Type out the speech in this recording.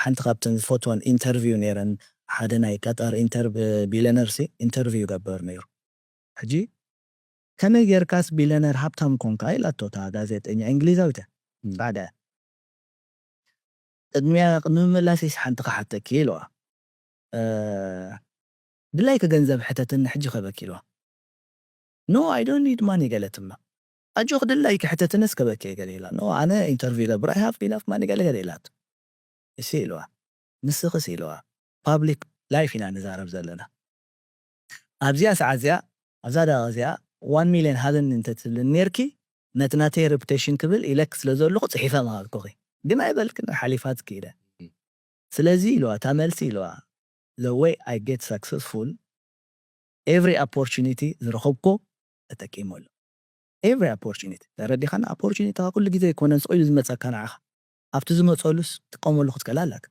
ሓንቲ ካብተን ዝፈትወን ኢንተርቪው ነይረን ሓደ ናይ ቀጠር ኢንተር ቢለነር ሲ ኢንተርቪው ገበር ነይሩ። ሕጂ ከመይ ጌርካስ ቢለነር ሃብታም ኮንካ ኢላቶ እታ ጋዜጠኛ እንግሊዛዊት እያ። ባዕዳ እያ። ቅድሚያ ቅድሚ ምላሰይስ ሓንቲ ክሓተኪ ኢለዋ። ድላይኪ ገንዘብ ሕተትኒ ሕጂ ከበኪ ኢለዋ። No, I don't need money ገለት እማ። ኣጆኽ ድላይኪ ሕተትኒ እስከ በኪ ገለ ኢላ። No, ኣነ ኢንተርቪው ገብር I have enough money ገለ ገለ ኢላት። እሺ ኢለዋ። ንስኽስ ኢለዋ። ፓብሊክ ላይፍ ኢና ንዛረብ ዘለና። ኣብዚኣ ሰዓት እዚኣ ኣብዛ ደቂቕ እዚኣ ዋን ሚልዮን ሃብኒ እንተትብልኒ ነርኪ ነቲ ናተይ ሬፑቴሽን ክብል ኢለክ ስለ ዘለኹ ጽሒፈ ምሃብኩኺ። ግን ኣይበልክን ሓሊፋትኪ ኢለ። ስለዚ ኢለዋ እታ መልሲ ኢለዋ the way I get successful every opportunity ዝረኸብኮ ተጠቂመሉ። Every opportunity ተረዲኻና። Opportunity ኩሉ ግዜ ኣይኮነን ስቕ ኢሉ ዝመፀካ ንዓኻ ኣብቲ ዝመፀሉስ ትጥቀመሉ ክትክእል ኣለካ።